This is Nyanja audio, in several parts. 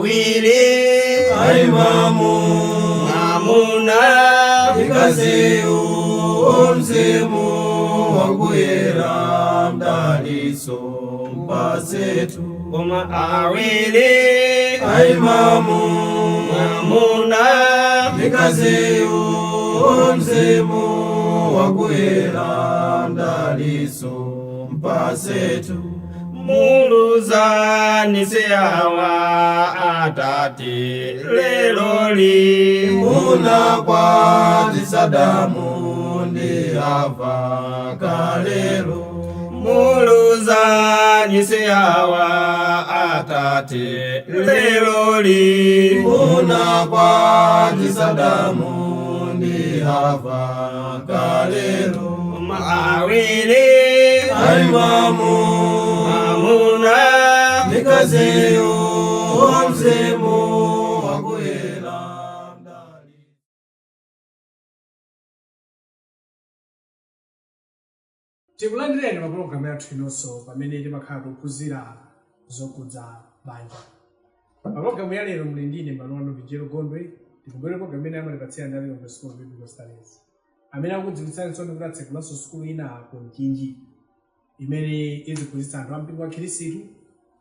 Awiri Aimamu mwamuna Mkaziyu mzimu wakuyera mdaliso mpasetu Koma awiri Aimamu mwamuna Mkaziyu mzimu wakuyera mdaliso mpasetu Muluzani siawa atate leloli Munakwatisa Adamu ndi Hava kalelo Muluzani siawa atate leloli Munakwatisa Adamu ndi Hava kalelo Awiri Aimamu mwamuna Mkaziyu mzimu wakuyera mdali Tikulandireni pa pologalamu yathu inonso pamene timakhala tikuphunzira zokhudza banja. Pa pologalamu ya lero muli ndine m'bale wanu Vijero Gondwe. Ndikumbukire pologalamu imene amatipatsira ndi Lilongwe School of Biblical Studies, amene akudziwitsanso kuti atsekulanso sukulu ina ku Mchinji imene iziphunzitsa anthu ampingo wa Khristu,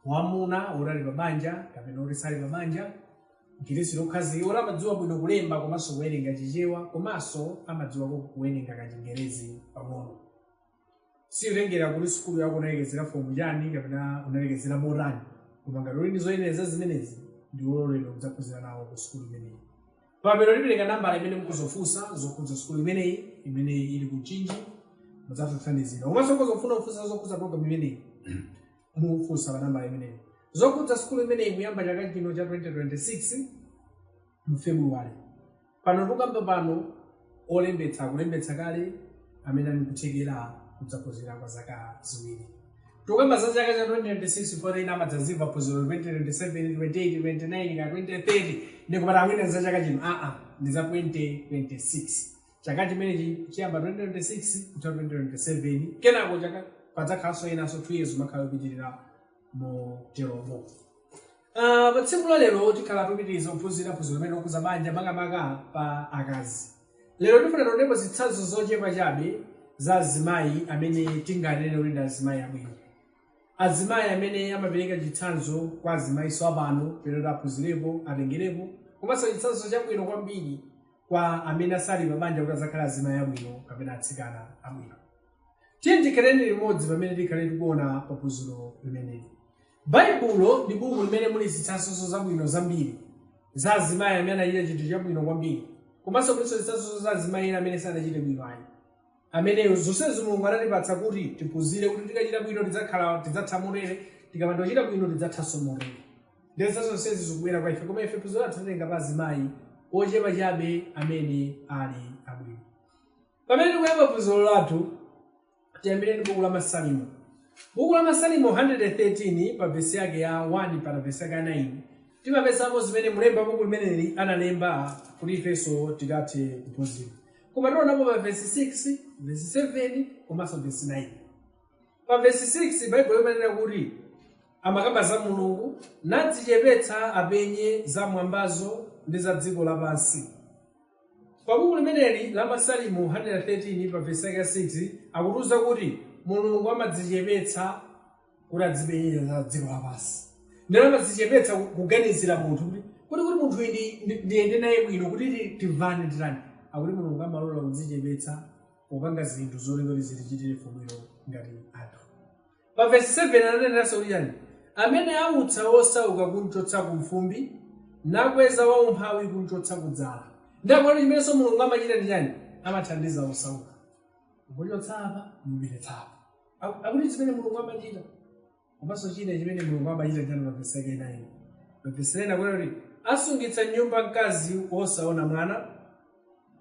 wamuna oti ali pa banja kapena oti sali pa banja, Mkhristu okhazikika oti amadziwa bwino kulemba komanso kuwerenga Chichewa komanso amadziwako kuwerenga Kachingerezi pang'ono. Sikutengera kuti sukulu yako unalekezera fomu chani kapena unalekezera motani, koma ngati uli ndi zoyenereza zimenezi, ndi wololedwa kudzaphunzira nawo ku sukulu imeneyi. Pamapeto tipereka nambala imene mukuzofunsa zokhudza sukulu imeneyi imene ili ku Mchinji, mudzatithandizira. Komanso mukuzofuna kufunsa zokhudza program imeneyi, mufunsa pa nambala imeneyi. Zokhudza sukulu imeneyi kuyamba chaka chino cha 2026 mu February. Pano tukamba pano olembetsa akulembetsa kale amene ali kuthekera kudzaphunzira kwa zaka 2. Tukamba za chaka cha 2026 for ena amadzazimva phunziro 2027, 28, 29 ka 2030 ndikupata amwene za chaka chino. Aa, ndi za 2026. Chaka chimenechi chiyamba 2026 kutha 2027, kenako chaka padzakhalanso enanso 2 years makhala yopitirira moteromo. Pa tsiku la lero tikhala tupitiriza kuphunzira phunziro limene lokhudza banja, makamaka pa akazi. Lero tifuna tionepo zitsanzo zochepa chabe za azimayi amene tinganene kuti ndi azimayi abwino, azimayi amene amapereka chitsanzo kwa azimayiso apano pene aphunzirepo, atengerepo, komanso chitsanzo chabwino kwambiri kwa amene asali pa banja kuti azakhala azimayi abwino kapena atsikana abwino. Tiye tikhaleni limodzi pamene tikhale tikuona pa phunziro limeneli. Baibulo ndi buku limene muli zitsanzo zabwino zambiri za azimayi amene anachita chinthu chabwino kwambiri, komanso mulinso zitsanzo za azimayi ena amene sanachite bwino ayi, amene zonsezo Mulungu anatipatsa kuti tiphunzire kuti tikachita bwino tidzakhala tidzatha motere, tikapanda kuchita bwino tidzathanso motere. Ndiye zonsezi zikubwera kwa ife, koma ife phunziro lathu titenga pa azimayi ochepa chabe amene ali abwino. Pamene tikuyamba phunziro lathu, tiyambire ndi buku la Masalimo. Buku la Masalimo 113 pa vesi yake ya 1 pa vesi yake ya 9 timapezamo zimene mulemba buku limeneli analemba kuti ifenso tikathe kuphunzira. Koma tionapo pa vesi 6, vesi 7 komanso vesi 9. Pa vesi 6 Baibulo imanena kuti amakamba za Mulungu, nadzichepetsa apenye za mwambazo ndi za dziko lapansi. Pa buku limeneli la Masalimo 113 pa vesi yake ya 6 akutiuza kuti Mulungu amadzichepetsa kuti adzipenyera za dziko lapansi. Ndeno amadzichepetsa kuganizira munthu kuti munthu uyu ndiyende naye bwino kuti timvane nditani. Akuti Mulungu amalola kudzichepetsa popanga zinthu zolinga kuti zitichitire bwino ngati anthu. Pa vesi 7 ananeneranso kuti chani? Amene autsa wosauka kumchotsa ku mfumbi, nakweza waumphawi kumchotsa kudzala. Ndakuti chimenenso Mulungu amachita ndi chani? Amathandiza osauka. Kumuchotsa apa, kumupititsa apa. Akuti zimene Mulungu amachita. Komanso china chimene Mulungu amachita chani pa vesi yake 9. Pa vesi 9 akuti kuti asungitsa nyumba mkazi wosaona mwana,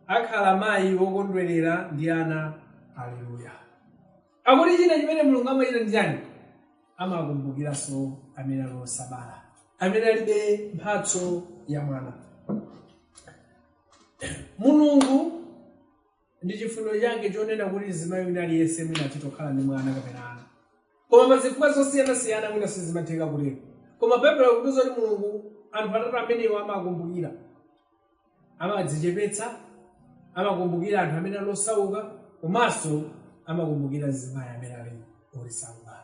akhala mayi wokondwerera ndi ana. Aleluya. Akuti china chimene Mulungu amachita ndi chani? Amakumbukiranso amene ali osabala, amene alibe mphatso ya mwana. Mulungu ndi chifuniro chake chonena kuti mzimayi wina aliyense mwina athe kukhala ndi mwana kapena ana, koma pa zifukwa zosiyanasiyana mwina sizimatheka kutero. Koma Baibulo ikutiuza kuti Mulungu Anthu atatu amenewa amakumbukira, amadzichepetsa, amakumbukira anthu amene ali osauka, komanso amakumbukira mzimayi amene ali olisauka.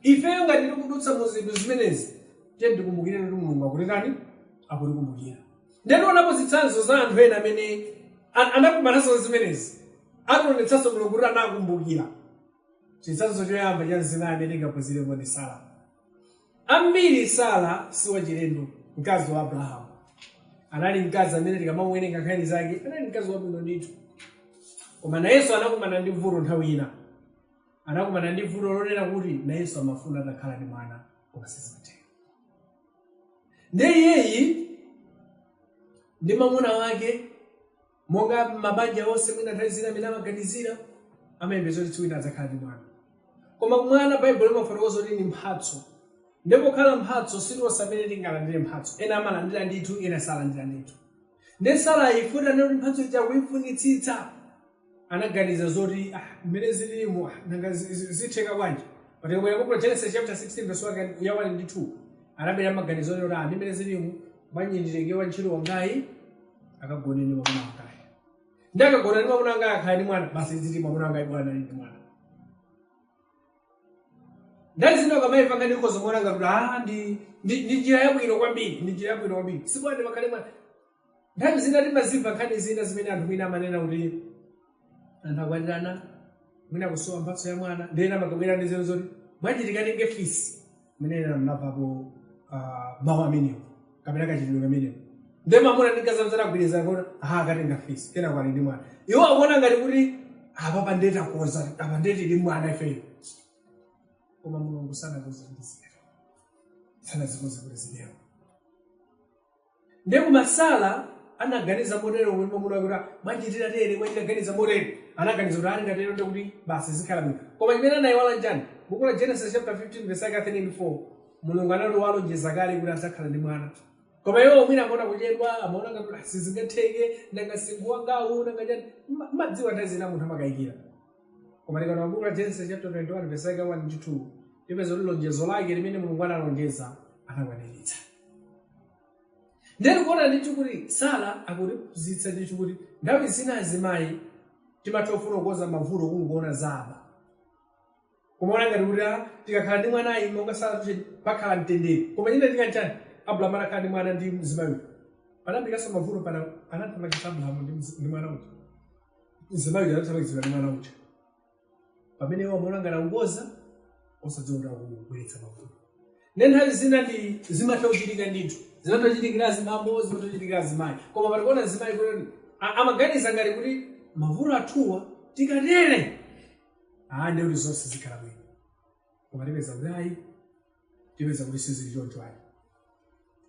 Ifeyo ngati tikudutsa mu zinthu zimenezi, tiye tikumbukire kuti Mulungu akutitani, akutikumbukira. Ndionapo zitsanzo za anthu ena amene anakumananso zimenezi, ationetsanso Mulungu kuti anakumbukira. Chitsanzo choyamba cha mzimayi amene tingaphunzirepo ndi Sara. Ambiri Sara si wachilendo, mkazi wa Abrahamu. Anali mkazi amene tikamamuwerenga nkhani zake anali mkazi wabwino ndithu, koma nayenso anakumana ndi vuto nthawi ina. Anakumana ndi vuto lonena kuti nayenso amafuna atakhala ndi mwana, koma sizimatheka. Ndiye iyeyi ndi mwamuna wake, monga mabanja onse mwina nthawi zina amene amaganizira, amayembekeza kuti tsiku lina adzakhala ndi mwana. Koma mwana, Baibulo limafotokoza kuti ni mphatso. Ndipo kukhala mphatso, sitonse amene tingalandire mphatso. Ena amalandira ndithu, ena salandira ndithu. Ndi Sara ifuta kuti mphatso ija kuifunitsitsa, anaganiza zoti, ah, mmene zililimu, ah, nanga zitheka bwanji? Patikabwera ku Genesis chapter 16 verse 1 ya 1 ndi 2, anabwera maganizo oti, ah, ndi mmene zililimu, bwanji nditenge wantchito wangayi akagone ndi mwamuna wangayi? Ndi akagona ndi mwamuna wangayi, akhala ndi mwana, basi ziti mwamuna wangayi bwana ali ndi mwana. Nthawi zina ukamayimva nkhani ukhoza kuona ngati, ah, ndi njira yabwino kwambiri, ndi njira yabwino kwambiri, sibwana pakhale mwana. Nthawi zina timazimva nkhani zina zimene anthu mwina amanena kuti anthu akwatirana, mwina kusowa mphatso ya mwana, ndi ena amakabwera ndi zero zoti bwanji tikatenge fisi. Mwina ena mnamvapo mawu amenewo kapena kachitidwe kamenewo. Ndiye mamuna ndi mkazi amzanagwirizana kuona, aha, akatenga fisi, kenako ali ndi mwana. Iwo akuona ngati kuti apa pandetakoza, apa ndetili mwana ifeyo. Koma Mulungu sanakonze kuti zitero, sanazikonze kuti zitero. Ndiye koma Sara anaganiza motero kuti mwamuna wake kuti bwanji titatere, bwanji taganiza motere, anaganiza kuti ali ngatero ndi kuti basi zikhala bwino. Koma chimene anayiwala njani? Buku la Genesis chapter 15 verse yake 3 ndi 4, Mulungu anati walonjeza kale kuti adzakhala ndi mwana. Koma iwo mwina amaona kuchedwa, amaona ngati, "Ah, sizingatheke, nanga msinkhu wangawu, nanga chani?" Madziwa nthawi zina munthu amakayikira. Koma tikaona buku la Genesis chapter 21 verse yake 1 ndi 2, tipeza kuti lonjezo lake limene Mulungu analonjeza anakwaniritsa. Ndiye tikuona ndithu kuti Sara akutiphunzitsa ndithu kuti nthawi zina azimayi timatha kufuna kukonza mavuto kungoona za apa, kumaona ngati kuti, ah, tikakhala ndi mwanayi monga Sara tucheni pakhala mtendere. Koma chinachitika nchani? Abrahamu anakhala ndi mwana ndi mzimayi uja, panambikanso mavuto. Pana anathamangitsa Abrahamu ndi mwana uja. Mzimayi uja anathamangitsidwa ndi mwana uja, pamene iwo amaona ngati akukonza, osadziwa kuti akubweretsa mavuto. Ndi nthawi zina ndi zimatha kuchitika ndithu, zimatha kuchitikira azibambo, zimatha kuchitikira azimayi. Koma patikuona azimayi kuti amaganiza ngati kuti mavuto athuwa tikatere, ah, ndiye kuti zonse zikhala bwino. Koma tipeza kuti ayi, tipeza kuti sizili choncho ayi,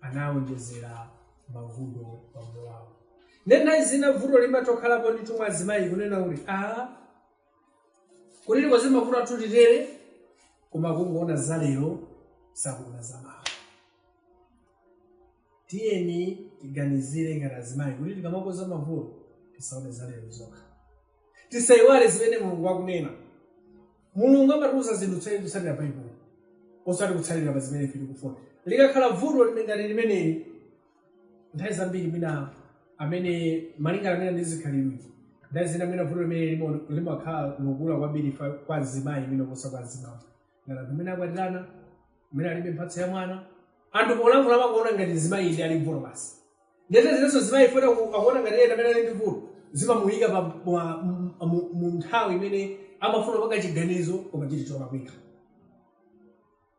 anawonjezera mavuto pamoyo wawo. Ndi nthawi zina vuto limathokhalapo ndithu mwa azimayi kunena kuti, ah, kuti tikoze mavuto athu titere, koma kungoona za lero, sakuona za mawa. Tiyeni tiganizire ngati azimayi kuti tikamakoza mavuto tisaone za lero zokha, tisayiwale zimene Mulungu akunena. Mulungu amatiuza zinthu kutsatira Baibulo, osati kutsalira pa zimene ife tikufuna. Likakhala vuto ngati limeneli, nthawi zambiri mwina amene malingana amene ndi zikhalidwe, nthawi zina mwina vuto limene limakhala lokula kwambiri kwa azimayi mwina kuposa kwa azibambo. Ngati anthu amene akwatirana amene alibe mphatso ya mwana, anthu polankhula amakuona ngati mzimayi ndi ali mvuto basi. Ndete zinenso zimayi funa akuona ngati ena amene ali ndi vuto, zimamuyika pa mu nthawi imene amafuna kupanga chiganizo koma chili cholakwika.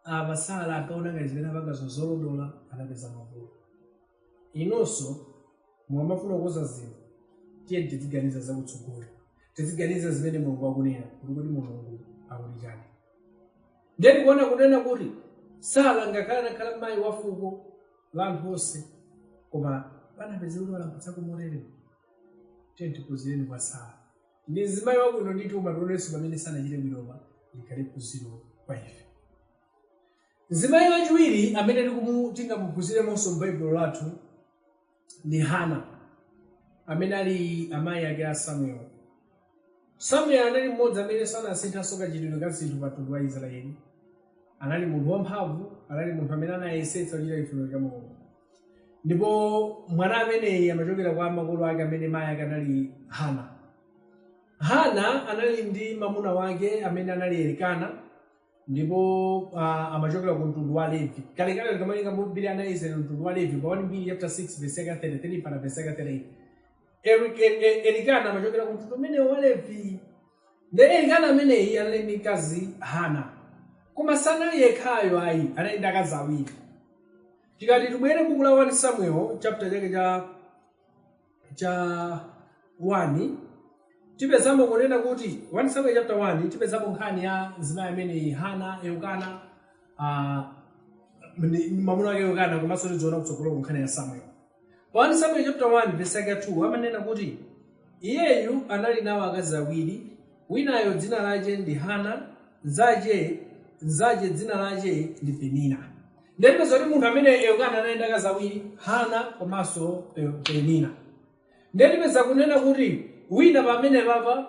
Apa Sara ankaona ngati zimene apanga zolondola, anapeza mavuto. Inunso mukamafuna kukonza zinthu, tiye tiziganiza zakutsogolo, tiziganiza zimene Mulungu akunena, kuti kodi Mulungu akuti chani? Ndiye tikuona kunena kuti Sara ngakhale anakhala mayi wa fuko la anthu onse, koma panapeza kuti walankhulitsako motere. Tiye tiphunzireni kwa Sara. Ndi mzimayi wabwino ndithu, koma tionenso pamene sanachite bwinopa, likhale phunziro kwa ife. Mzimayi wachiwiri amene tingamuphunziremonso m'Baibulo lathu ndi Hana, amene ali amayi ake a Samuel. Samuel anali mmodzi amene sanasinthanso kachitidwe ka zinthu pa mtundu wa Israeli. Anali munthu wamphamvu, anali munthu amene anayesetsa kuchita chifuniro cha Mulungu. Ndipo mwana ameneyi amachokera kwa makolo ake amene mayi ake anali Hana. Hana anali ndi mamuna wake amene anali Elikana, ndipo amachokera ku mtundu wa Levi. Kalekale tikamawerenga mbiri ana Israeli, mtundu wa Levi, pa 1 Mbiri chapter 6 verse yake 33 mpaka verse yake 38, Elikana amachokera ku mtundu umenewo wa Levi. Ndi Elikana ameneyi anali ndi mkazi Hana, koma sanali yekhayo ayi, anali ndi akazi awiri. Tikati tibwere buku la 1 Samuel chapter chake cha 1, tipezamo kunena kuti 1 Samuel chapter 1 tipezamo nkhani ya mzimayi ameneyi Hana, Elkana, mamuna wake Elkana, komanso tidziona kutsogolo ku nkhani ya Samuel. Pa 1 Samuel chapter 1 verse yake 2 amanena kuti iyeyu anali nawo akazi awiri, winayo dzina lache ndi Hana, nzache dzina lache ndi Penina. Ndipeza kuti munthu amene Elkana anali ndi akazi awiri, Hana komanso Penina. Ndipeza kunena kuti wina pamene papa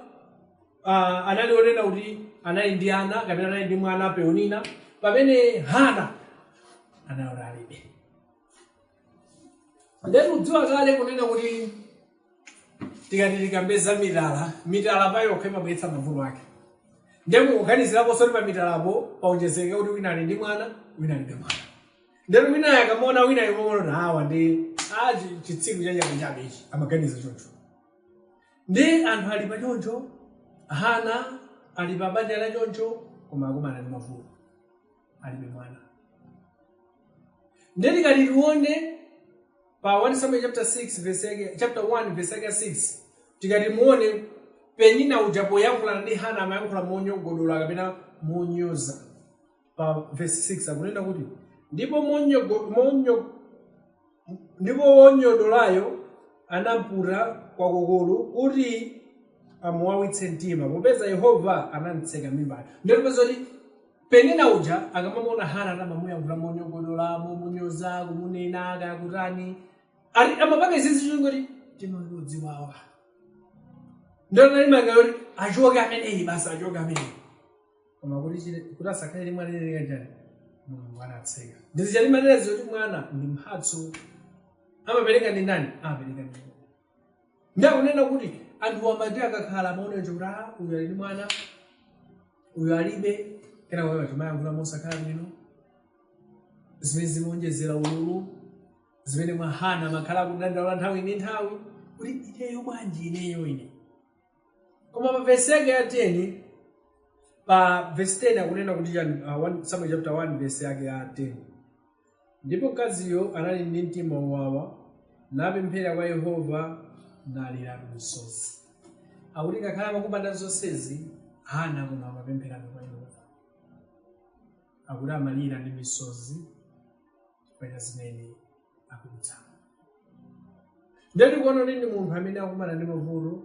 anali onena kuti anali ndi ana kapena anali ndi mwana Penina, pamene Hana anali alibe. Ndikudziwa kale kunena kuti tikati tikambeza mitala, mitala payokha imabweretsa mavuto ake. Ndikuganiziraponso kuti pa mitalapo paonjezeke kuti wina ali ndi mwana, wina alibe mwana. Ndeno winayo akamaona wina imaona awa ndi a chitsiru chachabechabe ichi, amaganiza choncho. Ndi anthu ali pa choncho, Hana ali pa banja la choncho, koma akumana ndi mavuto, alibe mwana. Ndiye tikati tione pa 1 Samuel chapter 6 verse yake, chapter 1 verse yake 6, tikati muone Penina uja poyankhulana ndi Hana amayankhula monyogodola kapena monyoza. Pa verse 6 akunena kuti ndipo wonyodolayo anamputa kwakukulu kuti amuwawitse mtima, popeza Yehova anamtseka mimbayo. Ndipeza kuti Penina uja akamamuona Hana amamuyankhula monyogodola, momunyoza, kumunena kayakutani, ali amapanga izizi chingoti mtima wake udziwawa. Ndonali kuti achoke ameneyi basi, achoke ameneyi, koma kuti asakhale ndi mwana ene chani, Mulungu anatseka. Ndizichali manena zoti mwana ndi mphatso, amapereka ndi ndani? Amapereka ndi Mulungu. Ndakunena kuti anthu amati akakhala amaona kuti uyu ali ndi mwana, uyu alibe, kena kwa chimayankhula mosakhala bwino, zimene zimaonjezera ululu, zimene mwa Hana amakhala akudandaula nthawi ndi nthawi kuti ineyo bwanji, ineyo ine. Koma pa verse yake ya 10, pa verse 10 akunena kuti chani? 1 Samuel chapter 1 verse yake ya 10: ndipo mkaziyo anali ndi mtima wowawa, napemphera kwa Yehova, nalira misozi. Akuti ngakhale amakupanda zonsezi, Hana koma amapempherabe kwa Yehova. Akuti amalira ndi misozi chifukwa cha zimene akudutsamo. Ndiye tikuona kuti ndi munthu amene akumana ndi mavuto,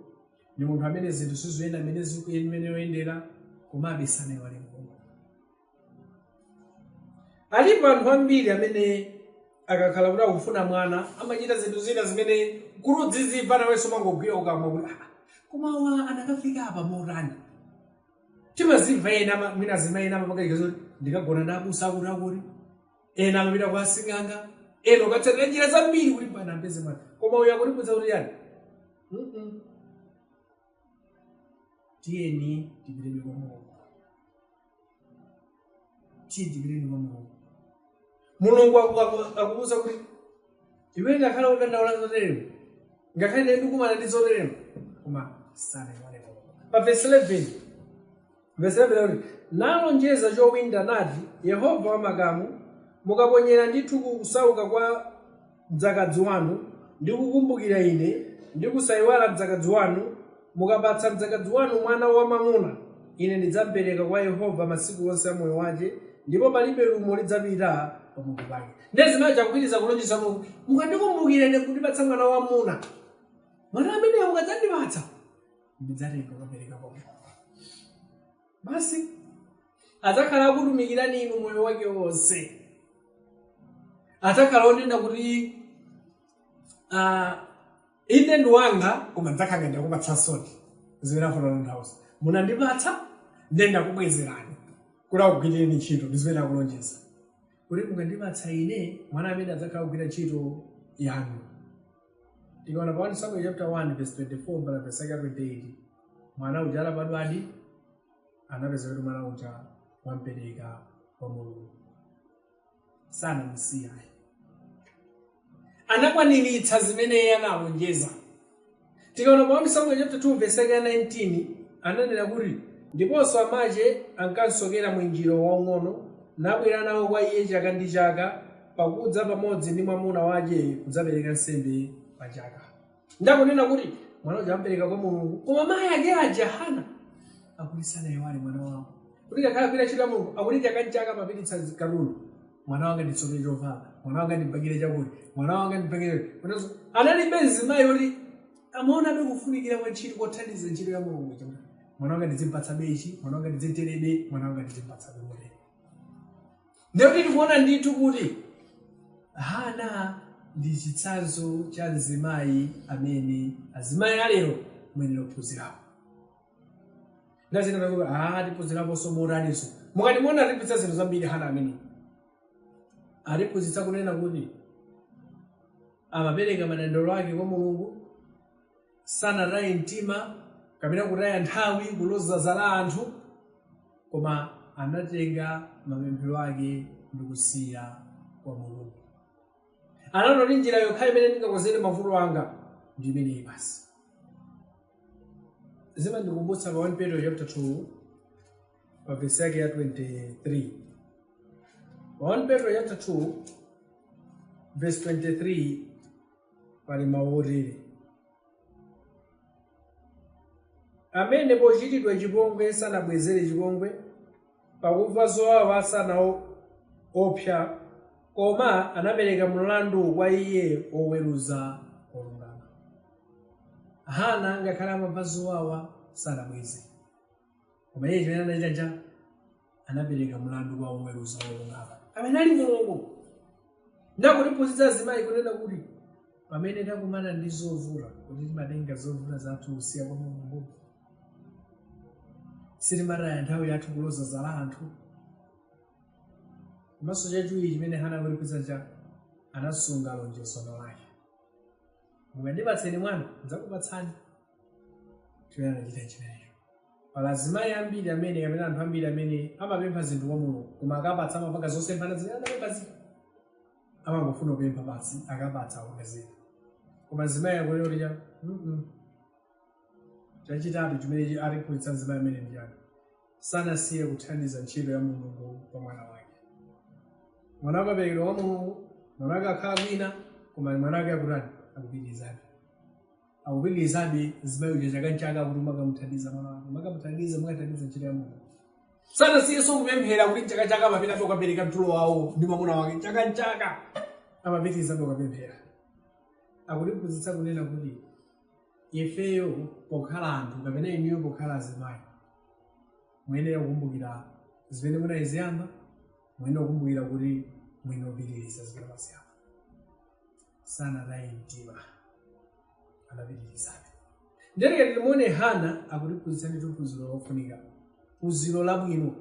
ndi munthu amene zinthu siziyenda mmene zimene yoyendera, komabe sanayiwale Mulungu. Alipo anthu ambiri amene akakhala kuti akufuna mwana amachita zinthu zina zimene kuti udzizimva nawenso mangogwira ukamwa kuti, "Ah, koma awa anakafika apa motani?" Timazimva ena mwina azimayi ena amapanga kuti ndikagona ndi abusa akuti akuti, ena amapita kwa asing'anga, ena ukatsatira njira zambiri kuti mpaka ampeze mwana. Koma uyu akutiputsa kuti yani, Tiyeni tipitebe kwa Mulungu, tiyeni tipiteni kwa Mulungu. Mulungu akuwuza kuti iwe ngakhale udandaula zoterero, ngakhale ine ndikumana ndi zoterero, koma sanayiwale Mulungu. Pa verse 11, verse 11 akuti nalonjeza chowinda nati, Yehova wamakamu, mukaponyera ndithu kusauka kwa mdzakazi wanu, ndi kukumbukira ine, ndi kusayiwala mdzakazi wanu, mukapatsa mdzakazi wanu mwana wamwamuna, ine ndidzamupereka kwa Yehova masiku onse a moyo wake, ndipo palibe lumo lidzapita pamutu pake. Ndiye zimayi akupitiriza kulonjeza Mulungu, mukandikumbukira ine kundipatsa mwana wamuna, mwana ameneyo mukadzandipatsa ndidzatenga kukapereka kwa Mulungu basi, adzakhala akutumikirani inu moyo wake wonse. Adzakhala onena kuti ine ndi wanga, koma ndidzakhala ndakupatsa soni zimene afuna kutanthauza, munandipatsa ndiye ndakubwezerani. Kuti akugwirireni ntchito ndi zimene akulonjeza. Kuti mukandipatsa ine mwana amene adzakhala kugwira ntchito yanu. Tikaona pa 1 Samuel chapter 1 verse 24 mpaka verse yake 28, mwana uja atabadwadi anapeza kuti mwana uja wampereka kwa Mulungu. Sanamusiya. Anakwaniritsa zimene iye analonjeza. Tikaona pa 1 Samuel chapter 2 verse yake 19, ananena kuti ndiponso amache ankansokera mwinjiro waung'ono nabwera nawo kwa iye chaka ndi chaka pakudza pamodzi ndi mwamuna wache kudzapereka nsembe pa chaka. Ndakunena kuti mwana uja ampereka kwa Mulungu, koma mayi ake aja Hana akuti sanayiwale mwana wawo. Kuti kakhala kugwira ntchito ya Mulungu, akuti chaka ndi chaka amapititsa katundu. Mwana wanga nditsokere chovala, mwana wanga ndibakire chakuti, mwana wanga ndibakire. Analibe mzimayi woti amaonabe kufunikira kwa ntchito kothandiza ntchito ya Mulungu. Mwana wanga ndizimpatsa bechi, mwana wanga ndiziterebe, mwana wanga ndizimpatsa bemore. Ndiye tikuona ndithu kuti Hana ndi chitsanzo cha mzimayi amene azimayi alero muyenera kuphunzirapo. Ndazina kuti tiphunziraponso moraninso. Mukatimuona atiphunzitsa zinthu zambiri Hana amene. Atiphunzitsa kunena kuti amapereka madandaulo ake kwa Mulungu, sanataye mtima kapena kutaya nthawi kuloza zala anthu, koma anatenga mapemphero ake ndi kusiya kwa Mulungu. Anaona kuti njira yokha imene ndingakonzere mavuto anga ndi imeneyi basi. Zimandikumbutsa pa 1 Petro chapter 2 pa verse yake ya 23. Pa 1 Petro chapter 2 verse 23 pali mawu otere: amene pochitidwa chipongwe sanabwezere chipongwe, pakumva zowawa sanaopsa, koma anapereka mlandu kwa iye woweruza olungama. Hana ngakhale amamva zowawa sanabweze, koma iye chimene anachita cha anapereka mlandu kwa woweruza olungama amene ali Mulungu. Ndakutiphunzitsa azimayi kunena kuti pamene takumana ndi zovuta, kuti timatenga zovuta zathu kusiya kwa Mulungu, sitimataya nthawi yathu kuloza zala anthu. Komanso chachiwiri chimene Hana akutiphunzitsa cha anasunga lonjezo lake. Mukandipatseni mwana ndidzakupatsani. Chimene anachita chimenecho. Pali azimayi ambiri amene kapena anthu ambiri amene amapempha zinthu kwa Mulungu, koma akapatsa amapanga zosemphana zimene anapempha zinthu. Amangofuna kupempha basi, akapatsa akupezeka. Koma azimayi akunena kuti cha Chachitatu chimene atiphunzitsa mzimayi amene ndi chani, sanasiye kuthandiza ntchito ya Mulungu pa mwana wake. Mwana wake aperekedwa kwa Mulungu, mwana wake akhala kwina, koma mwana wake akutani? Akupitirizabe. Akupitirizabe mzimayi uja chaka nchaka akuti makamuthandiza mwana wake, makamuthandiza, makathandiza ntchito ya Mulungu. Sanasiyenso kupemphera kuti chaka chaka amapita kukapereka mtulo wawo ndi mwamuna wake, chaka nchaka amapitirizabe kukapemphera. Akutiphunzitsa kunena kuti ifeyo pokhala anthu kapena inuyo pokhala azimayi muyenera kukumbukira zimene munayiziyamba, muyenera kukumbukira kuti muyenera kupitiriza zimene mwaziyamba. Sanataye mtima, anapitirizabe. Ndiye timuone Hana akutiphunzitsa ndi phunziro lofunika, phunziro labwino,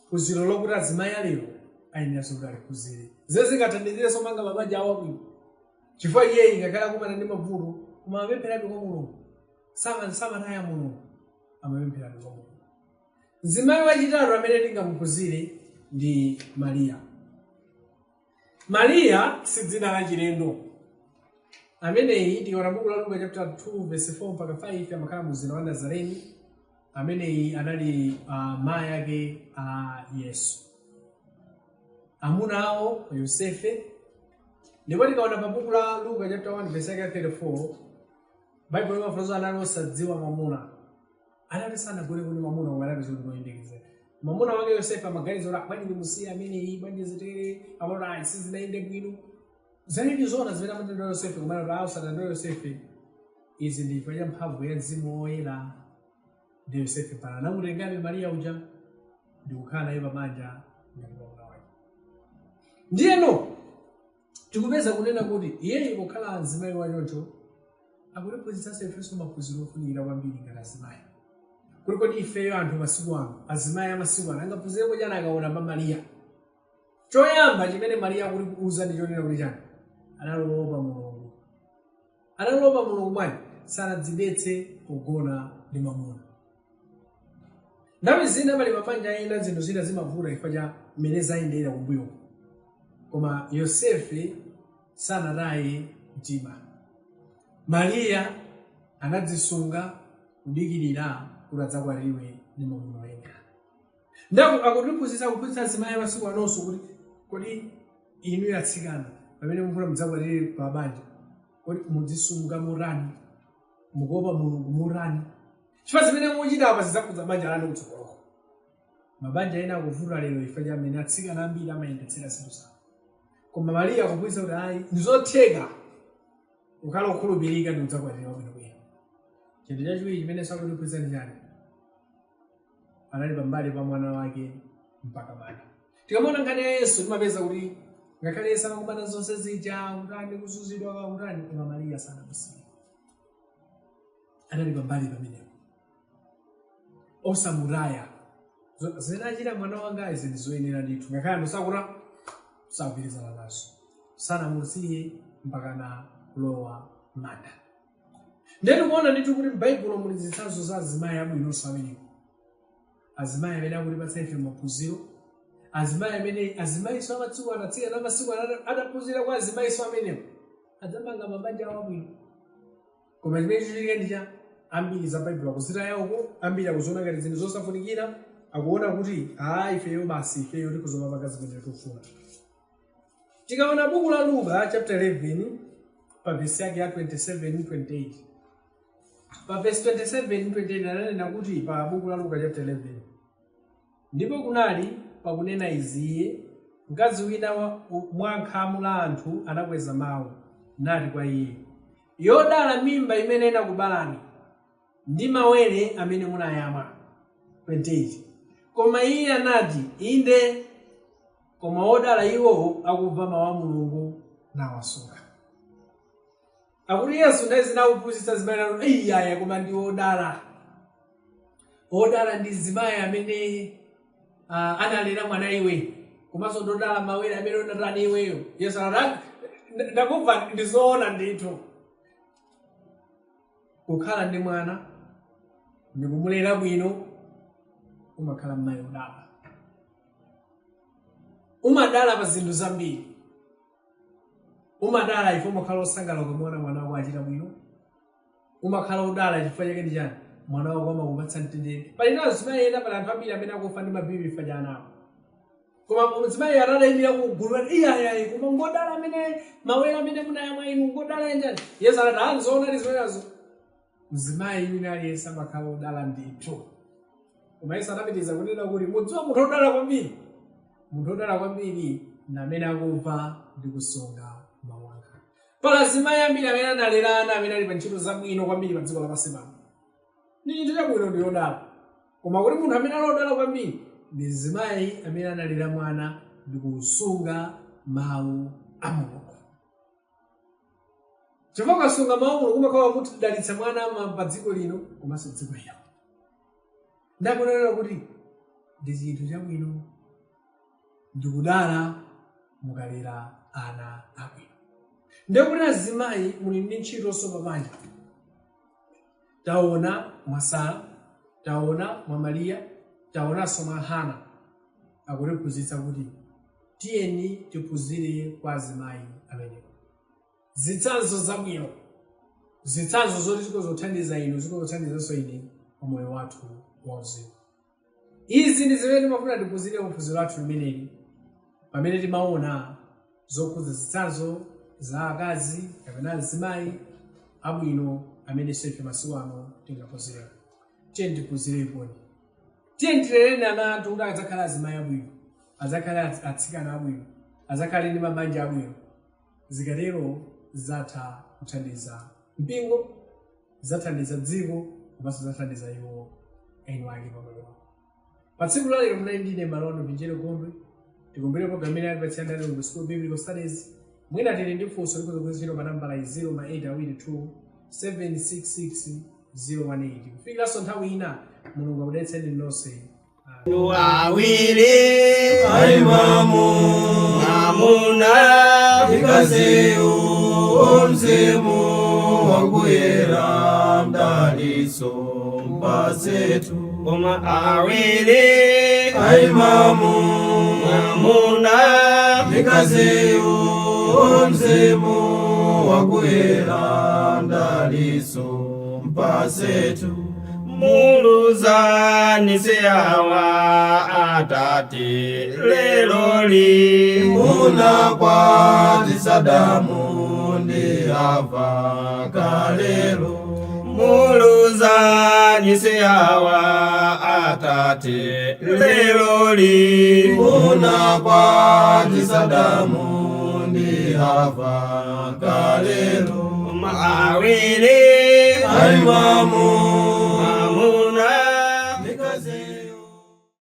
phunziro lokuti azimayi alero ayeneranso kuti aliphunzire, zimene zingathandizirenso manga mabanja awo abwino. Chifukwa iye ngakhale akumana ndi mavuto, koma amapempherabe kwa Mulungu, samataya Mulungu, amapempherabe kwa Mulungu. Mzimayi wachitatu amene tingamuphunzire ndi Mariya. Mariya si dzina la chilendo. Ameneyi tikaona buku la Luka chapter 2 verse 4 mpaka 5 amakhala mu mzinda wa Nazareni. Ameneyi anali mayi ake a Yesu, amuna awo Yosefe. Ndipo tikaona pa buku la Luka chapter 1 verse yake 34, Baibulo limafotokoza anali osadziwa mwamuna, anali sanagone kuti mwamuna, koma anali zoti ngoyembekezera. Mwamuna wake Yosefe amaganiza kuti bwanji ndimusiye ameneyi, bwanji zitere, amaona ayi sizinayende bwino. Zinali zoona zimene amadandaula Yosefe, koma anati usadandaule Yosefe, izi ndi chifukwa cha mphamvu ya Mzimu Woyera. Ndi Yosefe pano anamutengabe Mariya uja ndi kukhala naye pabanja ngati mwamuna wake. Ndiyeno tikupeza kunena kuti iyeyi pokhala mzimayi wachoncho akutiphunzitsanso ifenso maphunziro ofunikira kwambiri ngati azimayi. Kuti kodi ifeyo anthu masiku ano, azimayi amasiku ano angaphunzireko chani akaona pa Mariya? Choyamba chimene Mariya akutiuza ndi chonena kuti chani? Analoopa Mulungu. Analoopa Mulungu bwanji? Sanadzidetse pogona ndi mwamuna. Nthawi zina pali mabanja ena zinthu zina zimavuta chifukwa cha mmene zayendera kumbuyo. Koma Yosefe sanataye mtima. Mariya anadzisunga kudikirira kuti adzakwatiwe ndi mwamuna woyenera. Ndako akutiphunzitsa, kuphunzitsa azimayi amasiku anonso kuti kodi inu atsikana pamene mufuna mudzakwatire pa banja, kodi mudzisunga motani? Mukuopa Mulungu motani? Chifukwa zimene muchita apa zidzakhudza banja lanu kutsogoloko. Mabanja ena akuvuta lero chifukwa cha amene atsikana ambiri amayendetsera zinthu zawo. Koma Mariya akuphunzitsa kuti ayi, ndizotheka kukhala okhulupirika ndi kudzakwatira bwinobwino. Chinthu chachiwiri chimene sakutiphunzitsa ndi chani? Anali pambali pa mwana wake mpaka manda. Tikamaona nkhani ya Yesu timapeza kuti ngakhale Yesu amakumana zonse zija, kutani, kuzunzidwa, kutani, koma Mariya sanamusiye. Anali pambali pamenepo, osamutaya. Zimene achita mwana wanga izi ndi zoyenera ndithu, ngakhale anthu sakuta sakugwirizana nazo. Sanamusiye mpaka na kulowa manda. Ndiye tikuona ndithu kuti m'Baibulo muli zitsanzo za azimayi abwinonso amenewo, azimayi amene akutipatsa ife maphunziro, azimayi amene azimayiso amasiku ano, atsikana amasiku ano adaphunzira kwa azimayiso amenewo, adzamanga mabanja awo abwino. Koma chimene chichitika ndi cha ambiri za Baibulo akuzitaya uko, ambiri akuziona ngati zinthu zosafunikira, akuona kuti aa, ifeyo basi, ifeyo tikuzomapanga zimene tikufuna. Tikaona buku la Luka chapter 11 pa vesi yake ya 27 28, pa vesi 27 28 ananena kuti pa buku la Luka chapter 11, ndipo kunali pakunena izi iye, mkazi wina mwa khamu la anthu anakweza mawu nati kwa iye, yodala mimba imene inakubalani ndi mawere amene munayamwa. 28 koma iye anati, inde, koma wodala iwo akumva mawu a Mulungu nawasunga. Akuti Yesu nthawi zina akuphunzitsa zimayi nanu, iyaya, koma ndi wodala. Wodala ndi zimayi amene analera mwana iwe, komanso ndodala mawere amene unatani iweyo. Yesu anati, ndakumva, ndizoona ndithu. Kukhala ndi mwana ndikumulera bwino, umakhala mmayi wodala. Umadala pa zinthu zambiri. Umadala ife umakhala osangalala ukamuona mwana wako achita bwino. Umakhala odala chifukwa chake ndi chani? Mwana wako amakupatsa mtendere. Pali nazo zimayi ena, pali anthu ambiri amene akufa ndi mabibi chifukwa cha ana awo. Koma mzimayi atayimira kugulu, iyayayi, koma ngodala amene mawere amene munayamwa inu, ngodala yanjani. Yesu anati, ah, nzoona zimenezo. Mzimayi wina aliyense amakhala odala ndithu. Koma Yesu anapitiriza kunena kuti mudziwa munthu odala kwambiri, munthu odala kwambiri ndi amene akumva ndi kusunga mawu anga. Pali azimayi ambiri amene analera ana amene ali pa ntchito zabwino kwambiri pa dziko lapansi pano. Ndi chinthu chabwino, ndi odala. Koma kuti munthu amene ali odala kwambiri ndi mzimayi amene analera mwana ndi kusunga mawu a Mulungu. Chifukwa ukasunga mawu a Mulungu umakhala kumudalitsa mwana pa dziko lino komanso dziko lino. Ndakunenera kuti ndi chinthu chabwino, ndikudala mukalera ana abwino. Ndikuti azimayi muli ndi ntchito pa banja. Taona mwa Sara, taona mwa Mariya, taonanso mwa Hana. Akutiphunzitsa kuti tiyeni tiphunzire kwa azimayi amenewa. Zitsanzo zabwino, zitsanzo zoti zikozothandiza inu, zikozothandizanso ine pa moyo wathu wauzimu. Izi ndi zimene timafuna tiphunzire mu phunziro lathu limeneli, pamene timaona zokhudza zitsanzo za akazi kapena azimayi abwino amene ife masiku ano tingaphunzireko. Tiyeni tiphunzireponi. Tiyeni tilereni ana athu kuti adzakhale azimayi abwino, adzakhale atsikana abwino, adzakhale ndi mabanja abwino. Zikatero zatha kuthandiza mpingo, zathandiza dziko, komanso zathandiza iwo eni ake pamoyo wawo. Pa tsiku la lero munali ndine Malono Vinjero Gondwe. Tikumbukire program imene alipatsira ndani ku School of Biblical Studies. Mwina tili ndi funso likuzokuziro pa nambala 0 ma 8 awiri 2 766 018. Kufikiranso nthawi ina. Mulungu akudalitseni nonse. Awiri Aimamu mwamuna Ikaziyu mzimu wakuyera mdaliso mpasetu koma awiri Aimamu mwamuna Ikaziyu mzimu wakuyera mdaliso mpasetu Muluzani siyawa atate leloli Muna kwa Sadamu ndi Hava kalelo Muluzani siyawa atate leloli Muna kwa Sadamu ndi Hava kalelo Awiri Aimamu.